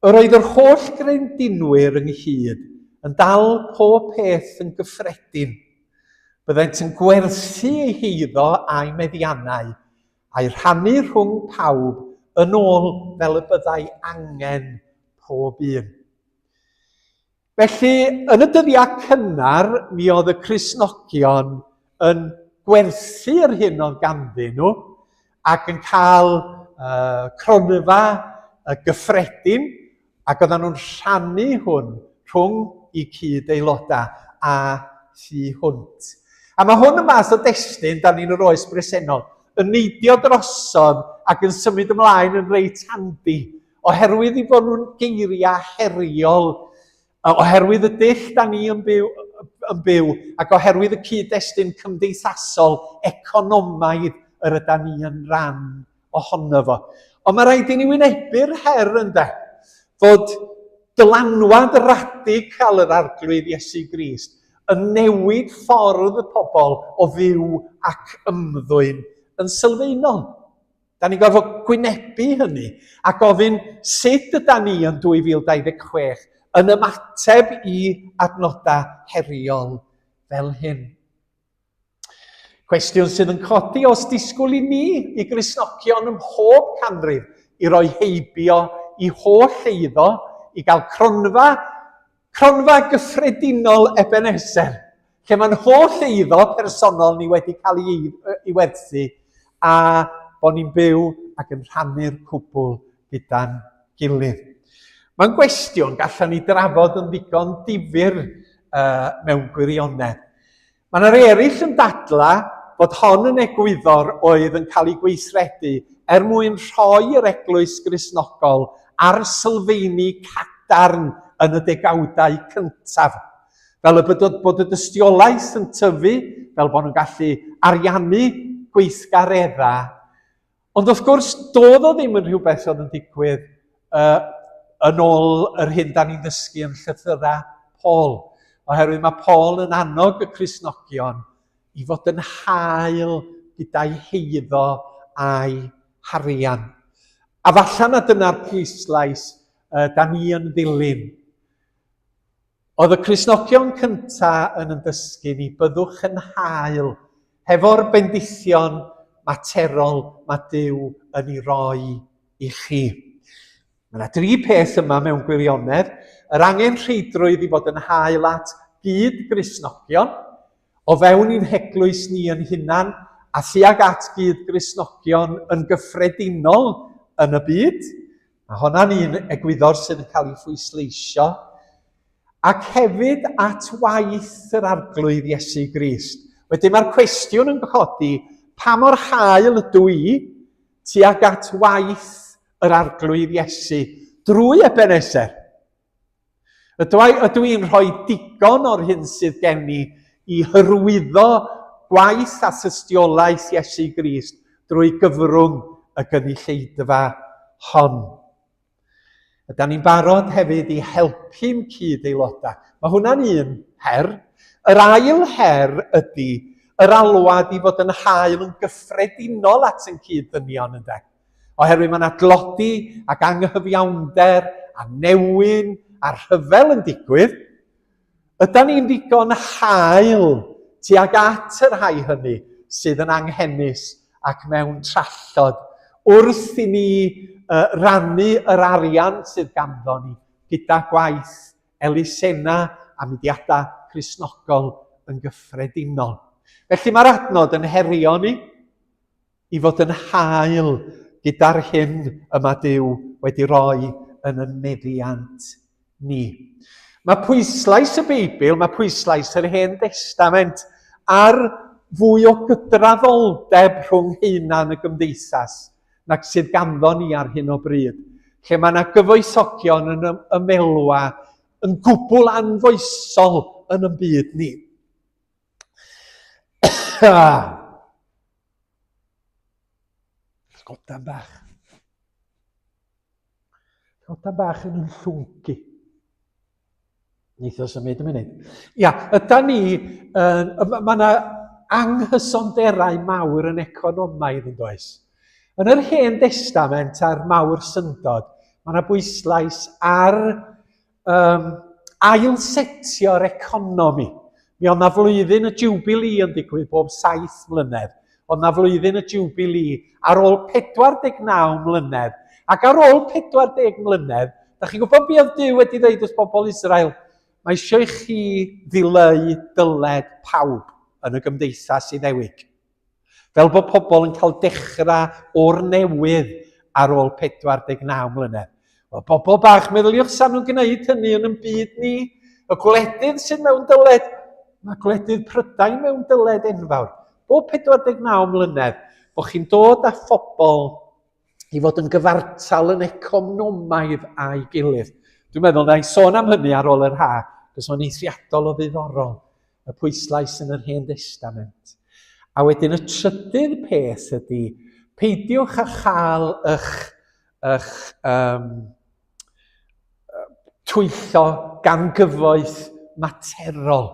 Speaker 2: Yr oedd yr holl grendinwyr ynghyd yn dal pob peth yn gyffredin. Byddent yn gwerthu eu heiddo a'u meddiannau, a'u rhannu rhwng pawb yn ôl fel y byddai angen pob un. Felly, yn y dyddiau cynnar, mi oedd y Cristnogion yn gwerthu yr hyn oedd ganddyn nhw ac yn cael uh, cronfa uh, gyffredin ac oedden nhw'n rhannu hwn rhwng i cyd-aelodau a thu hwnt. A mae hwn yn math o destun, da ni'n yr oes bresennol, yn neidio drosodd ac yn symud ymlaen yn reit handi Oherwydd i fod nhw'n geiriau heriol, oherwydd y dull da ni yn byw, yn byw ac oherwydd y cyd-destun cymdeithasol, economaidd yr yda ni yn ran ohono fo. Ond mae rhaid i ni wynebu'r her ynde, fod dylanwad radical yr Arglwydd Iesu Grist yn newid ffordd y pobl o fyw ac ymddwyn yn sylfaenol. Da ni'n gorfod gwynebu hynny a gofyn sut yda ni yn 2026 yn ymateb i adnodau heriol fel hyn. Cwestiwn sydd yn codi os disgwyl i ni, i Gristnogion ym mhob canrif, i roi heibio i holl eiddo, i gael cronfa Cronfa gyffredinol Ebenezer, lle mae'n holl eiddo personol ni wedi cael ei, ei werthu a bod ni'n byw ac yn rhannu'r cwbl gyda'n gilydd. Mae'n gwestiwn gallwn ni drafod yn ddigon difyr uh, mewn gwirionedd. Mae yna rei eraill yn dadlau bod hon yn egwyddor oedd yn cael ei gweithredu er mwyn rhoi yr Eglwys Gristnogol ar sylfeini cadarn yn y degawdau cyntaf, fel y bod, bod y dystiolaeth yn tyfu, fel bod nhw'n gallu ariannu gweithgareddau. Ond wrth gwrs, doedd o ddim yn rhywbeth oedd yn digwydd uh, yn ôl yr hyn da ni'n ddysgu yn llythyrau Paul, oherwydd mae Paul yn annog y Cristnogion i fod yn hael gyda'i heiddo a'i harian. A falle na dyna'r pwyslais uh, da ni yn ddilyn. Oedd y Cristnogion cynta yn yn dysgu ni byddwch yn hael hefo'r bendithion materol mae Duw yn ei roi i chi. Mae yna dri peth yma mewn gwirionedd. Yr angenrheidrwydd i fod yn hael at gyd Gristnogion, o fewn i'n heglwys ni yn hunan, a thuag at gyd Gristnogion yn gyffredinol yn y byd. Mae honna'n un egwyddor sydd yn cael ei phwysleisio. Ac hefyd at waith yr Arglwydd Iesu Grist. Wedyn mae'r cwestiwn yn codi, pa mor hael ydw i tuag at waith yr Arglwydd Iesu drwy Ebenezer? Ydw, i, ydw i'n rhoi digon o'r hyn sydd gen i i hyrwyddo gwaith a thystiolaeth Iesu Grist drwy gyfrwng y gynulleidfa hon? Ydan ni'n barod hefyd i helpu'n cyd-aelodau? Mae hwnna'n un her. Yr ail her ydy yr alwad i fod yn hael yn gyffredinol at yn cyd-ddynion, ynde? Oherwydd mae yna dlodi ac anghyfiawnder a newyn a rhyfel yn digwydd, ydan ni'n ddigon hael tuag at y rhai hynny sydd yn anghenus ac mewn trallod wrth i ni uh, rannu yr arian sydd ganddo ni gyda gwaith elusennau a mudiadau Cristnogol yn gyffredinol. Felly mae'r adnod yn herio ni i fod yn hael gyda'r hyn y mae Duw wedi rhoi yn y meddiant ni. Mae pwyslais y Beibl, mae pwyslais yr Hen Destament ar fwy o gydraddoldeb rhwng hunan y gymdeithas nag sydd ganddo ni ar hyn o bryd, lle mae yna gyfoethogion yn ymelwa yn gwbl anfoesol yn y byd ni. Llygodan bach. Llygodan bach yn yn llwncu. Neith o symud y munud. Ia, yda ni, uh, mae yna anghysonderau mawr yn economaidd yn does. Yn yr Hen Destament a'r mawr syndod, mae yna bwyslais ar um, ailsetio'r economi. Mi oedd na flwyddyn y Jubilee yn digwydd bob saith mlynedd. Oedd na flwyddyn y Jubilee ar ôl 49 mlynedd. Ac ar ôl 40 mlynedd, da chi'n gwybod be oedd Duw wedi dweud wrth bobl Israel? Mae eisiau i chi ddileu dyled pawb yn y gymdeithas Iddewig. Fel bod pobl yn cael dechrau o'r newydd ar ôl 49 mlynedd. Wel, bobl bach, meddyliwch sa'n nhw'n gwneud hynny yn y byd ni. Y gwledydd sydd mewn dyled, mae gwledydd Prydain mewn dyled enfawr. Bob 49 mlynedd, bod chi'n dod â phobl i fod yn gyfartal yn economaidd â'i gilydd. Dwi'n meddwl na i sôn am hynny ar ôl yr ha, cos mae'n eithriadol o ddiddorol y pwyslais yn yr Hen Destament. A wedyn y trydydd peth ydy, peidiwch â chael eich, eich um, twyllo gan gyfoeth materol.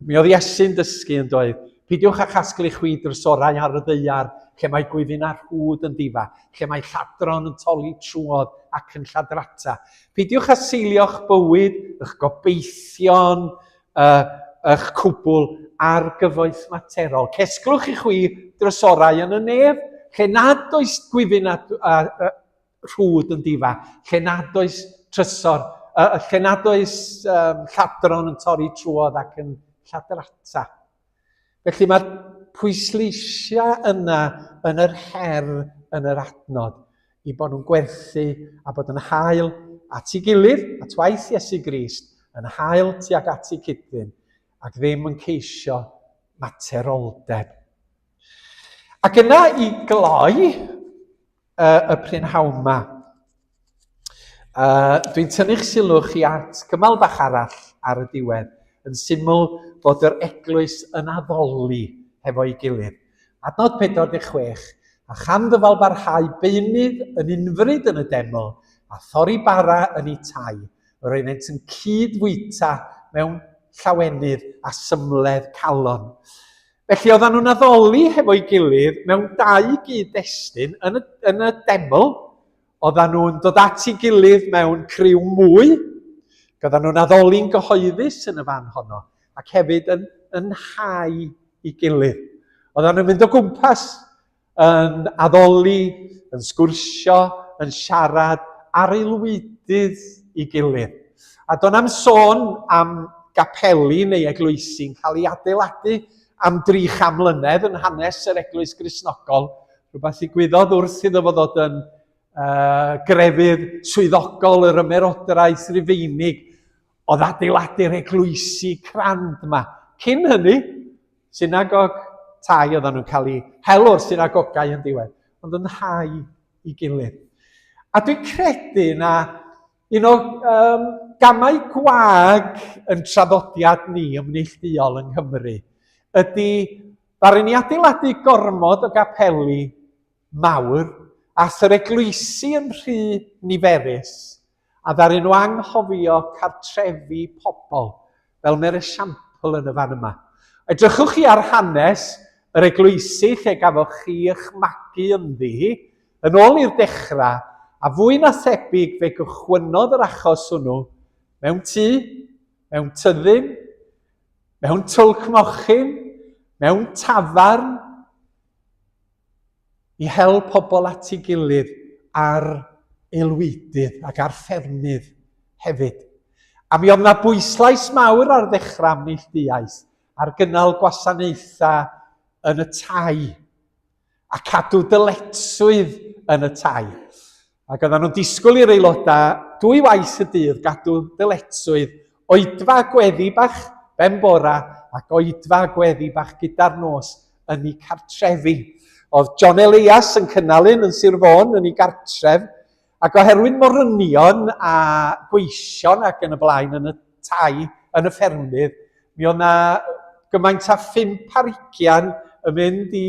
Speaker 2: Mi oedd Iesu'n dysgu yn doedd, peidiwch â chasglu chwi drysorau ar y ddaear, lle mae gwyfyn a rhwd yn difa, lle mae lladron yn toli trwodd ac yn lladrata. Peidiwch â seilio'ch bywyd, eich gobeithion, uh, eich cwbl ar gyfoeth materol. Cesglwch i chwi drysorau yn y nef, lle nad oes gwyfyn a, a, a rhwd yn difa, lle nad oes trysor, uh, lle nad oes um, lladron yn torri trwodd ac yn lladrata. Felly mae'r pwysleisiau yna yn yr her yn yr adnod i bod nhw'n gwerthu a bod yn hael at ei gilydd, at waith Iesu Grist, yn hael tuag at ei cydyn, ac ddim yn ceisio materoldeb. Ac yna i gloi, uh, y prynhawn ma. Uh, Dwi'n tynnu'ch sylw chi at gymal bach arall ar y diwedd, yn syml fod yr eglwys yn addoli hefo'i gilydd. Adnod 46, a chan ddyfal barhau beunydd yn unfryd yn y deml, a thorri bara yn ei tai, yr oeddent yn cyd-fwyta mewn llawenydd a symledd calon. Felly oedden nhw'n addoli hefo'i gilydd mewn dau gyd-destun yn y, yn y deml. Oedden nhw'n dod at ei gilydd mewn criw mwy. Oedden nhw'n addoli'n gyhoeddus yn y fan honno ac hefyd yn, yn hau i gilydd. Oedden nhw'n mynd o gwmpas yn addoli, yn sgwrsio, yn siarad ar aelwydydd i gilydd. A do'n am sôn am gapeli neu eglwysi'n cael ei adeiladu am dri chan mlynedd yn hanes yr Eglwys Gristnogol, rhywbeth ddigwyddodd wrth iddo fo ddod yn uh, grefydd swyddogol yr ymerodraeth Rufeinig, oedd adeiladu'r eglwysi crand yma. Cyn hynny, Synagog tai oedden nhw'n cael eu hel o'r synagogau yn diwedd, ond yn hau i gilydd. A dwi'n credu na un o um, gamau gwag yn traddodiad ni ymneillduol yng Nghymru ydy ddaru ni adeiladu gormod o gapeli mawr a yr eglwysi yn rhy niferus a ddaru nhw anghofio cartrefi pobl, fel mae'r esiampl yn y fan yma. Edrychwch chi ar hanes yr eglwysi lle gafoch chi eich magu ynddi hi, yn ôl i'r dechrau, a fwy na thebyg fe gychwynnodd yr achos hwnnw mewn tŷ, mewn tyddyn, mewn twlc mochyn, mewn tafarn, i hel pobl at ei gilydd ar aelwydydd ac ar ffermydd hefyd. A mi oedd yna bwyslais mawr ar ddechrau am neillduaeth. ar gynnal gwasanaethau yn y tai a cadw dyletswydd yn y tai. Ac oedden nhw'n disgwyl i'r aelodau dwy waith y dydd gadw dyletswydd oedfa gweddi bach ben bora ac oedfa gweddi bach gyda'r nos yn eu cartrefi. Oedd John Elias yn cynnal un yn Sir Fôn yn ei gartref, ac oherwydd morynion a gweision ac yn y blaen yn y tai, yn y ffermydd, mi oedd na gymaint â phump ar hugian yn mynd i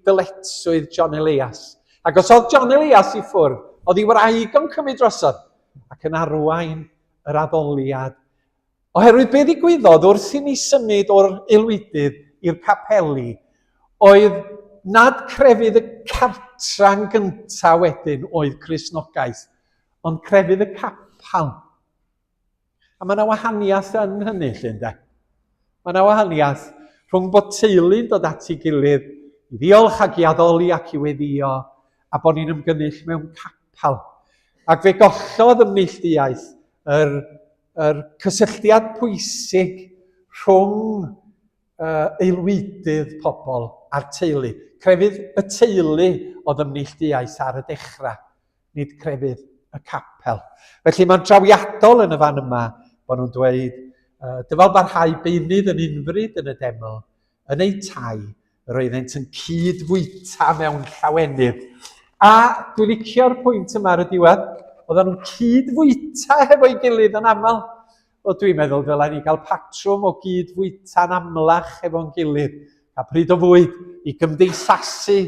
Speaker 2: dyletswydd John Elias. Ac os oedd John Elias i ffwrdd, oedd ei wraig o'n cymryd drosodd ac yn arwain yr addoliad. Oherwydd be ddigwyddodd wrth i ni symud o'r aelwydydd i'r capeli oedd nad crefydd y cartra'n gyntaf wedyn oedd Cristnogaeth, ond crefydd y capel. A mae yna wahaniaeth yn hynny, lle, ynde? Mae yna wahaniaeth rhwng bod teulu'n dod at ei gilydd i ddiolch ac i addoli ac i weddio, a bod ni'n ymgynnull mewn capel. Ac fe gollodd ymneilltuaeth yr, yr cysylltiad pwysig rhwng uh, aelwydydd pobl a'r teulu. Crefydd y teulu oedd ymneilltuaeth ar y dechrau, nid crefydd y capel. Felly mae'n drawiadol yn y fan yma bod nhw'n dweud, uh, dyfal barhau beunydd yn unfryd yn y deml, yn eu tai, yr oeddent yn cyd-fwyta mewn llawenydd. A dwi'n licio'r pwynt yma ar y diwedd, oedden nhw'n cyd-fwyta hefo'i gilydd yn aml. Wel, dwi'n meddwl dylai ni gael patrwm o gyd-fwyta'n amlach efo'n gilydd, cael pryd o fwyd i gymdeithasu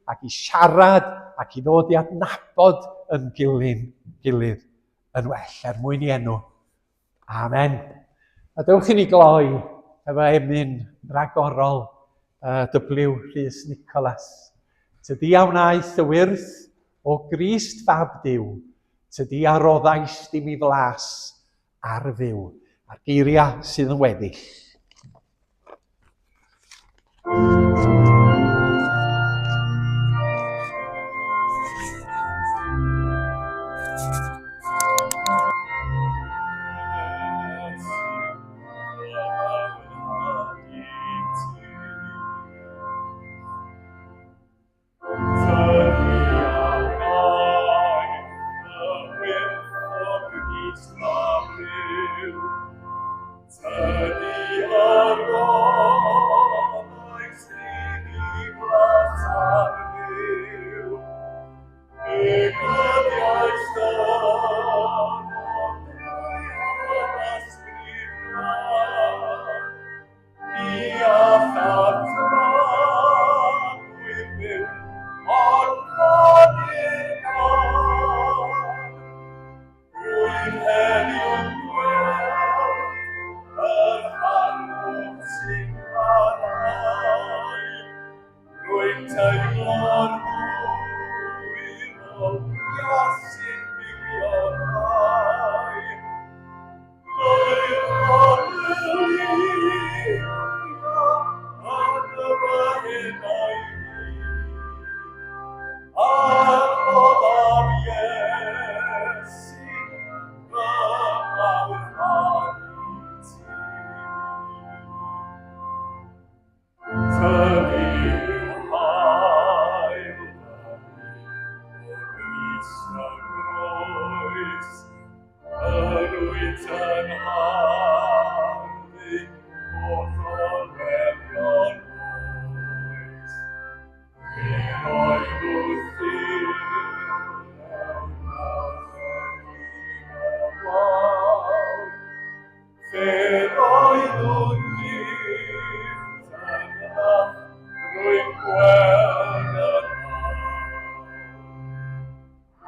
Speaker 2: ac i siarad ac i ddod i adnabod yn gilyn, gilydd yn well er mwyn i enw. Amen. A dewch i ni gloi efo emyn ragorol uh, W. Rhys Nicholas. Tydi a wnaeth y wyrth o Grist fab Duw, tydi a roddaist i mi flas ar fyw, a'r geiriau sydd yn weddill.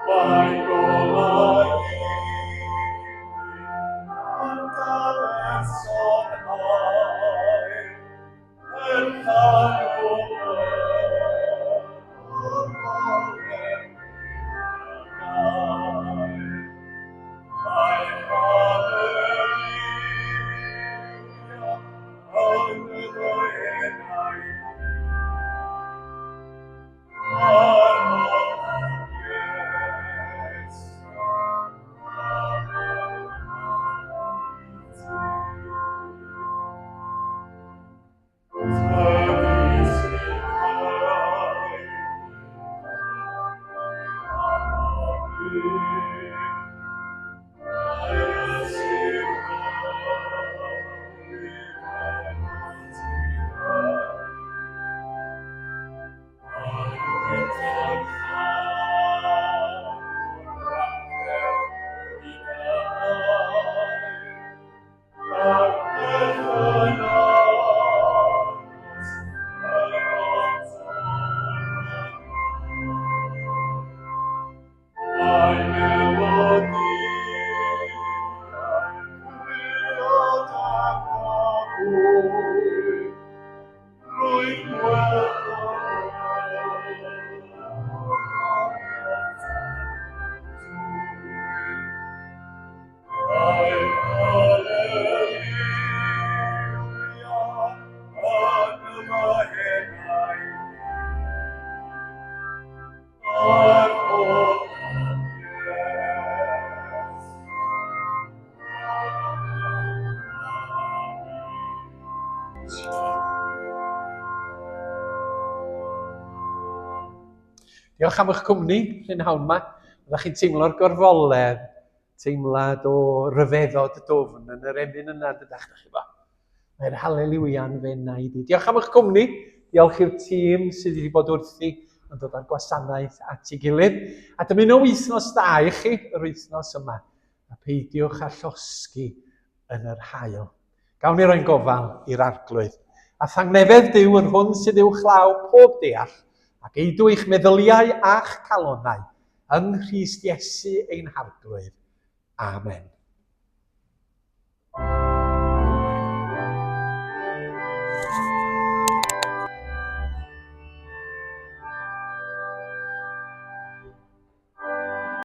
Speaker 3: Mae golau i mi yn
Speaker 2: Diolch am eich cwmni prynhawn yma. Oeddech chi'n teimlo'r gorfoledd, teimlad o ryfeddod dwfn yn yr emyn yna, dydach chi bo? Mae'r haleliwia'n fy enaid i. Diolch am eich cwmni. Diolch i'r tîm sydd wedi bod wrthi yn dod â'r gwasanaeth at ei gilydd. A dymuno wythnos dda i chi yr wythnos yma. A peidiwch â llosgi yn yr haul. Gawn ni roi'n gofal i'r arglwydd. A thangnefedd Duw yr hwn sydd uwchlaw pob deall, ac eidw eich meddyliau a'ch calonnau yng Nghrist Iesu ein Harglwydd. Amen.